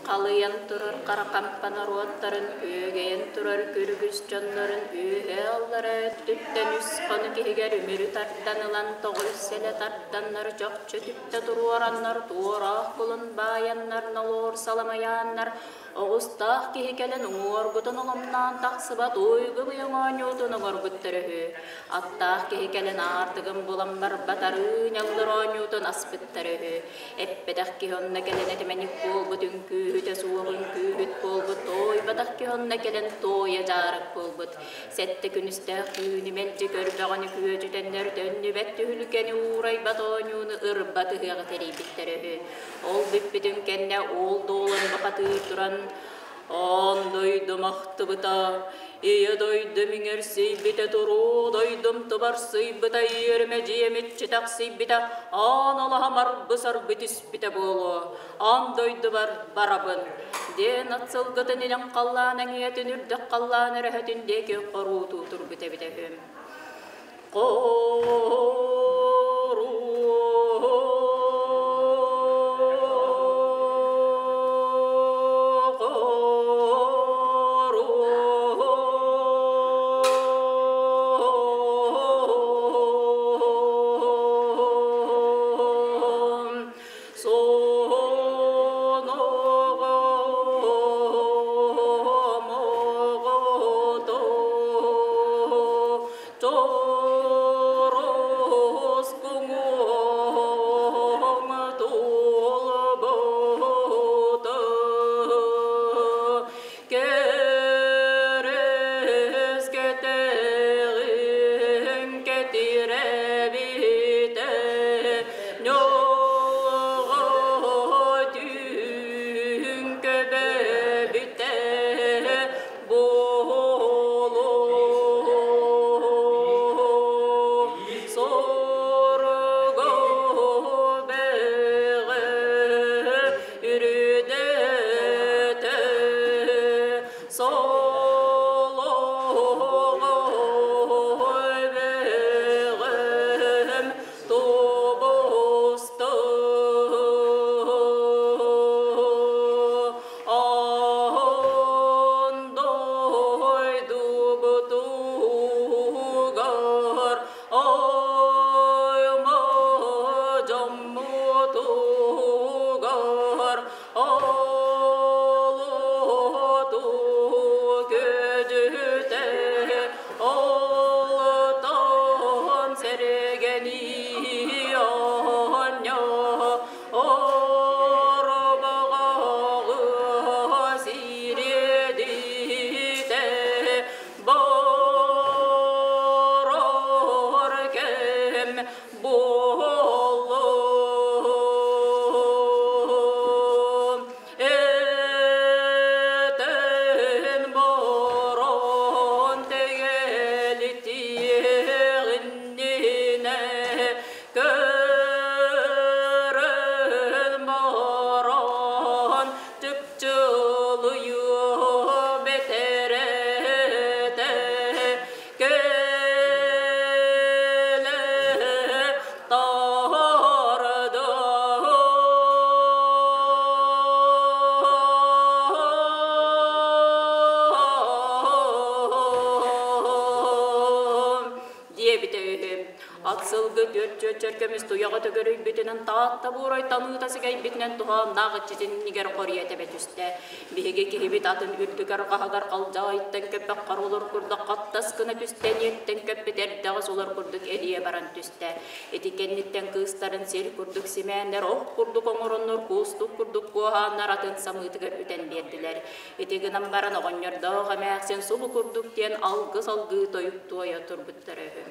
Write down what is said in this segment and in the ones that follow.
Халыйан турар хара хампа норуоттарын, күөгэйэн турар күрүгүс дьоннорун үөһэ-аллара өттүттэн үс хонук иһигэр үмүрү тардан ылан тоҕуй сэлэ тарданнар, чохчо түптэ туруораннар, туораах кулун баайаннар, нолуор саламайааннар, Оҕустаах киһи кэлэн уҥуоргутун оломноон тахсыбат уйгу-быйаҥ оонньуутун оҥорбуттар үһү. Аттаах киһи кэлэн аартыгын булан барбат арыы ньаллыр оонньуутун аспыттар үһү. Эппэтэх киһи онно кэлэн этимэник буолбут үҥкүүһүтэ суох үҥкүүһүт буолбут, туойбатах киһи онно кэлэн туойа дьаарык буолбут. Сэттэ күнүстээх түүнү мэлдьи көрбөҕөнү күөдьүтэннэр төннүбэт түһүлгэни уурайбат оонньууну ырбат ыһыаҕы тэрийбиттэр үһү. Ол бүппүтүн кэннэ уол дуолан бухатыыр туран, «Аан дойдум ахтыбыта, ийэ дойдум иҥэрсийбитэ, туруу дойдум тубарсыйбыта, иэримэ дьиэм иччитэхсийбитэ, аан алаһам арбы-сарбы түспүтэ буолуо, аан дойдубар барабын» диэн ат сылгытын илин халлаан эҥийэтин үрдүк халлаан өрөһөтүн диэки хоруутуу турбут эбитэ үһү. Диэбитэ үһү. Ат сылгы түөрт чүөччэр көмүс туйаҕа төгөрүйбүтүнэн Таатта буурай таныыта сигэйбитинэн туһааннаах иччитиннигэр хоруйа тэбэ түстэ. Биһиги киһибит атын үрдүк арҕаһыгар халдьаайыттан көппөх харолор курдук хаптас гына түстэ, ниэттэн көппүт эрдэҕэс улар курдук элийэ баран түстэ. Ити кэнниттэн кыыстарын сир курдук симээннэр, ох курдук оҥороннор, куустук курдук куоһааннар атын самыытыгар үтэн биэрдилэр. Ити гынан баран оҕонньордоох эмээхсин субу курдук диэн алгыс алгыы тойук туойа турбуттара үһү.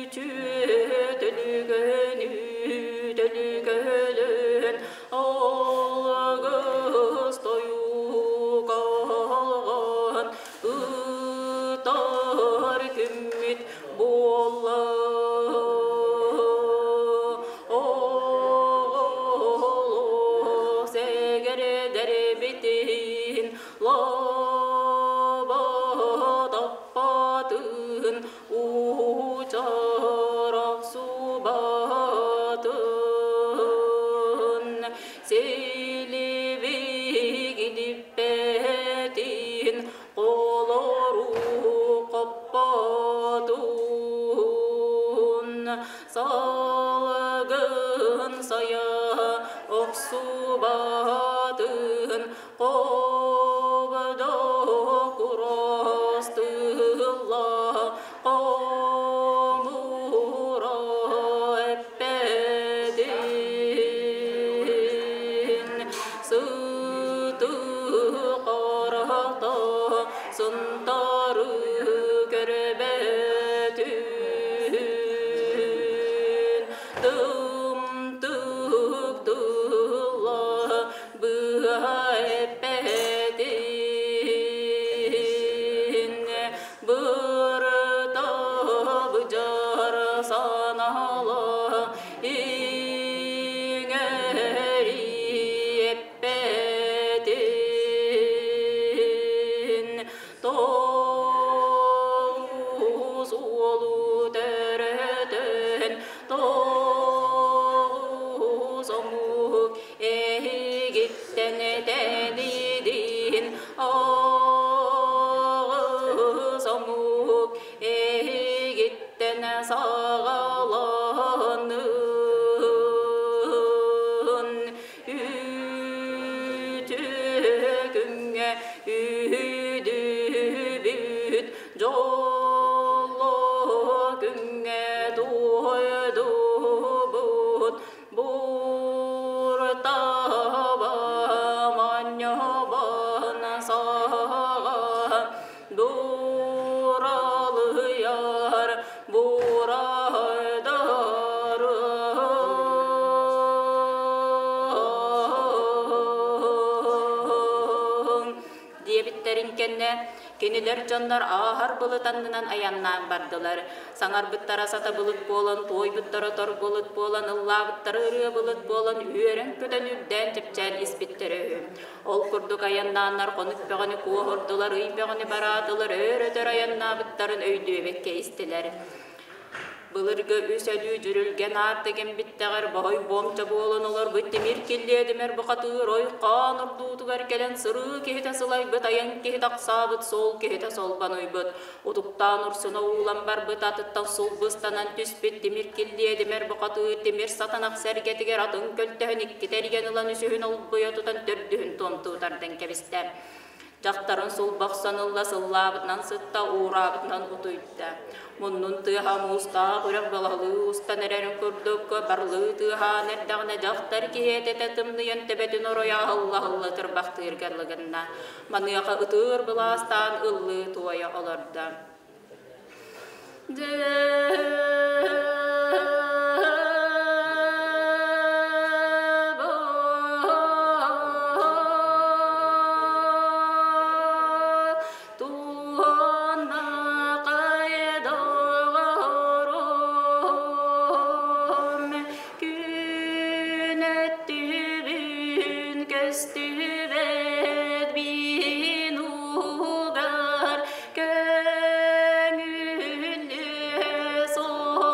Үчүө төлүгөнү. Эдэрбитин лоботоппотун уучорох субатын силибигилиппэтин Олору хоппотун салгын сайа охсубатын хобдо куростылла хомура эппэтин Сыты харахта сынтары көрбөтүн тымтык тылла быһа эппэтин бырта быдьар санала Иҥэриэппэтин тоҕус уолу төрөтөн тоҕус омук эһигиттэн тэнидин аҕыс омук эһигиттэн саҕаланын үтүө күҥҥэ үдүбүт дьолло күҥҥэ туойдубут Бууртаба манньабан саҕа Дууралыйар буурайдар диэбиттэрин кэннэ кинилэр дьоннор ааһар былыт аннынан айаннаан бардылар. Саҥарбыттара сата былыт буолан, туойбуттара тор былыт буолан, ыллаабыттара ырыа былыт буолан, үөрэн-көтөн үрдээн чэпчээн испиттэрэ үһү. Ол курдук айаннааннар хонук бөҕөнү куоһурдулар, ый бөҕөнү бараатылар, өөр-өтөр айаннаабыттарын өйдүөбэккэ истилэр. Былыргы үс өлүү дьүрүлгэн аартыгын биттэҕэр боһой буомча буолан олорбут тимир киллиэдимэр бухатыыр ой хаан ордуутугар кэлэн сырыы киһитэ сылайбыт айан киһи тахсаабыт суол киһитэ солбануйбут утуктаан урсуна уулан барбыт атыттан сулбустанан түспүт тимир киллиэдимэр бухатыыр тимир сатанах сэргэтигэр атын көлтөһөн иккитэ эригэн ылан үсүһүн олбуйа тутан төрдүһүн туомтуу тардан кэбистэ. Дьахтарын сулбахсан ылла сыллаабытынан сытта, уураабытынан утуйда. Муннун тыаһа муустаах үрэх балаһалыы устан эрэрин курдук барлыы тыаһаан эрдэҕинэ дьахтар киһи этэтэ тымныйан төбөтүн оройо аһылла-аһылла тырбахтыырга ылыгынна. Маныаха ытыыр былаастаан ыллыы туойа олордо. Күн өттүбүн көстүбэт бин угар көҥүллүө суох.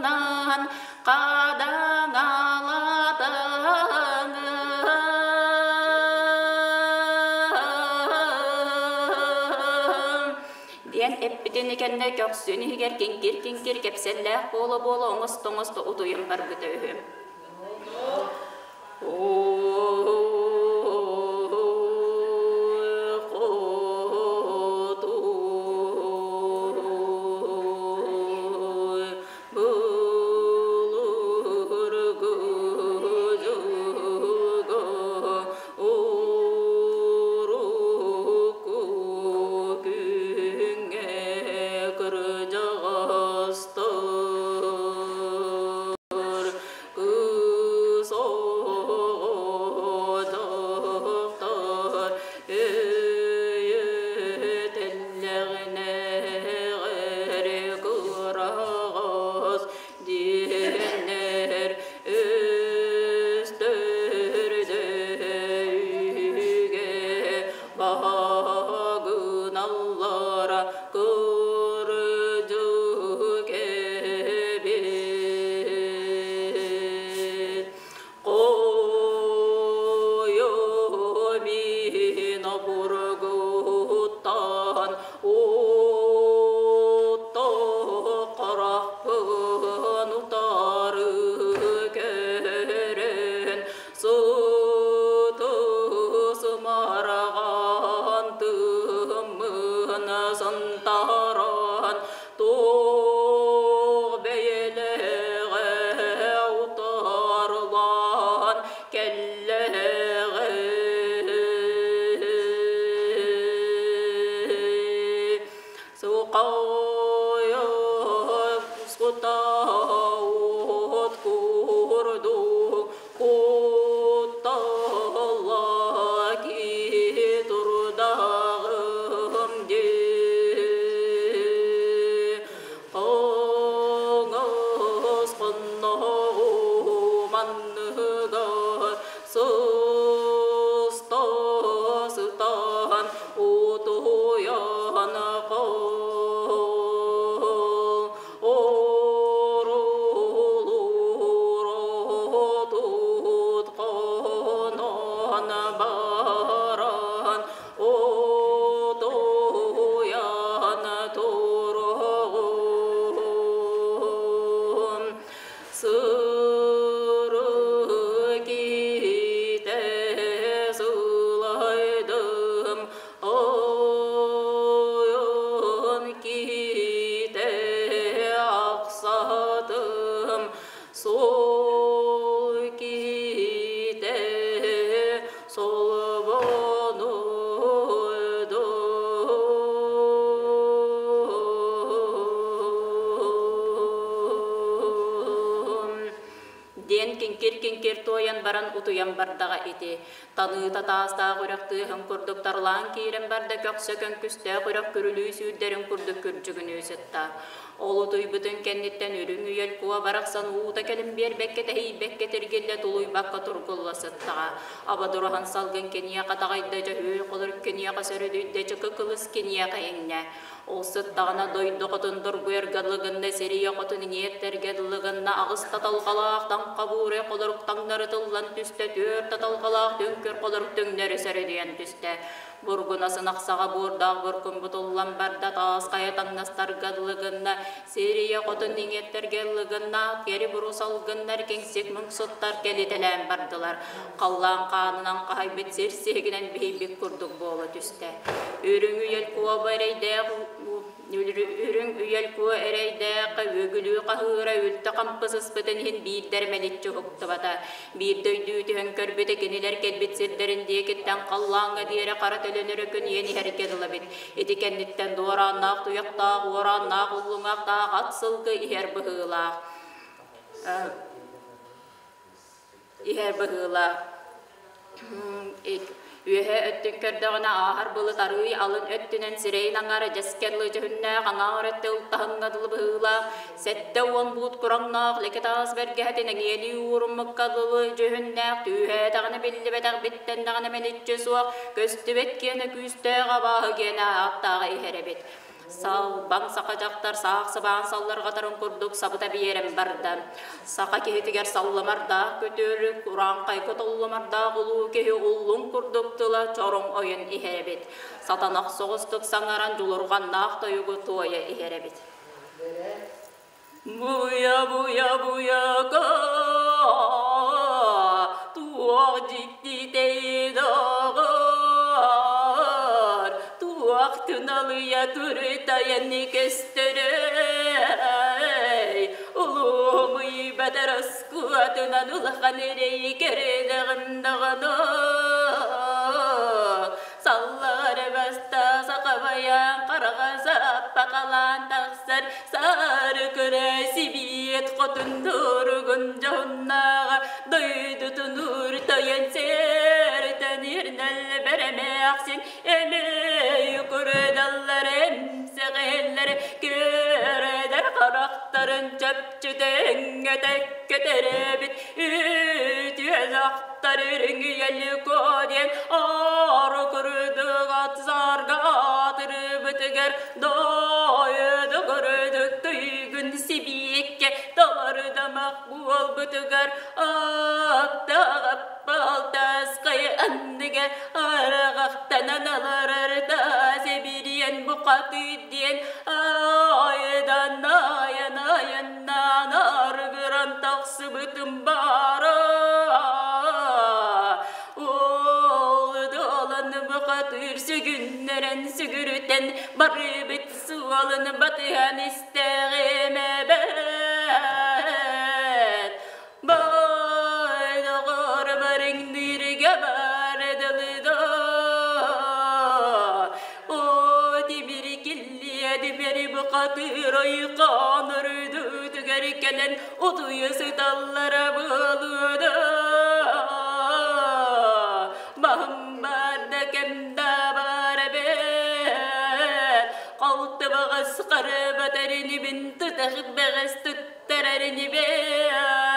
Хонуунан хадаҥалатаҥ диэн эппитин кэннэ көхсүн иһигэр киҥкир-киҥкир кэпсэллээх буола-буола оҥосто-оҥосто утуйан барбыта үһү. Кыыс оҕо-дьахтар өйө тэллэҕинээҕэр кыараҕас диэннэр өстөрдөйүгэ баһагыналлара кырдьык эбит. Қойо мин обургуттан отто харахпын утары көрөн сытыс мараҕан тыммын сынтаран туох бэйэлээҕэ утарылаан кэллэҕэй. Суқайа кутаут курдук кутталла турдаҕым дии. Хоҥос хонноҕу манныгар сыста сытан утуйан Орулуур отут хонон баран утуйан туругун Сыры киитэ сылайдым Ойон киитэ ахсатым Сол киитэ солбону диэн киҥкир-киҥкир туойан баран утуйан бардаҕа ити. Таныыта таастаах үрэх тыаһын курдук тарлаан киирэн барда көхсө көҥкүстээх үрэх күрүлүү сүүрдэрин курдук күрдьүгүнүү сытта. Ол утуйбутун кэнниттэн үрүҥ үйэл куо барахсан уута кэлин биэрбэккэ тэһийбэккэ тиргиллэ тулуйбакка тургулла сыттаҕа. Абадураһан салгын киниэхэ таҕайда дьөһүөл холор киниэхэ сөрүдүйдэ чыкы кылыс киниэхэ иҥнэ. Ол сыттаҕына дойду хотун доргуйарга дылы сирийэ хотун иҥиэттэргэ дылы гынна аҕыс таталҕалаах таҥха буурай холорук таҥнары тыллан түстэ түөрт таталҕалаах түҥкүр холорук түҥнэри сөрүдүйэн түстэ. Бургуна сынах саҕа буордаах буркун бутуллан барда таас хайа таҥнастарга дылы гынна сирийэ хотун иҥиэттэргэ дылы гынна кэри буру салгыннар киҥсик муҥсуттар кэлитэлээн бардылар. Халлаан хаанынан хаһайбыт сир сиһигинэн биһийбит курдук буола түстэ. Үрүҥ үйэл куоба эрэйдээх Үрүҥ үйэл куо эрэйдээх үөгүлүү хаһыыра үлтэ хампы сыспытын иһин биирдэр мэличчи уһуктубата. Биирдэ өйдүү түһэн көрбүтэ кинилэр кэлбит сирдэрин диэкиттэн халлааҥҥа диэри хара төлөнөрө көнүйэн иһэргэ дылабит. Ити кэнниттэн дуорааннаах туйахтаах, уорааннаах уллуҥахтаах ат сылгы иһэр быһыылаах. Иһэр быһыылаах. Үөһэ өттүн көрдөҕүнэ ааһар былыт арыый алын өттүнэн сирэйин аҥаара дьэскэ дылы дьүһүннээх аҥаар өттө ылтаһыҥҥа дылы быһыылаах 70 буут кураҥнаах лэки таас бэргэһэтин эҥиэлии ууруммукка дылы дьүһүннээх түүһээтэҕинэ биллибэтэх биттэннэҕинэ мэличчи суох көстүбэт киэнэ күүстээх абааһы киэнэ ааттааҕа иһэр эбит. Салбаҥ саха дьахтар саах сыбаан салларҕатарын курдук сабыта биэрэн барда. Саха киһитигэр саллымардаах көтөр, урааҥхайга толлумардаах улуу киһи уллуҥ курдук тыла чороҥ ойон иһэр эбит. Сатанах соҕустук саҥаран дьулурҕаннаах тойугу туойа иһэр эбит. Буйа, буйа, буйака, туох дьиктитэй доҕор, туох тыналыйа туртайан көстөрөй, улуумуй батар оскуотунан улахан эрэй көрдөҕүм доҕоно. Саллар баста сахабайан хараҕа саппакалаан тахсар сары көрө сибиэт хотун дуругун дьоһуннааҕа дойдутун уртайан сэртэн ирнэл бэрэмээхсин эмэй көрөдаллар эмсэҕэллэр көрөдөр харахтарын чөпчүтэҥҥэ тэккэтэрэбит үтүө Тарырыҥыйалыко диэн оор курдугат саргаатырыбытыгар дойду көрдүк туйгун сибиэккэ толордамах буолбутугар аптаҕаппалтаскай анныга арҕахтанан аларар таас эбириэн бухатыы диэн айдан айан айаннаан аргыран тахсыбытым баара. Ол долан бухатыыр сүгүннэрэн сүгүрүтэн барыбыт суолун батыһан истэҕим эбээт. Бай доҕор барыҥныырга бардылы О тимир киллиэ тимири бухатыыр ойхоон үрдүтүгэр кэлэн утуйа сыталлара буолуо да Баһым барда кэм да бар эбээт Халты баҕас хары батар инибин тутах бэҕэс туттарар инибин.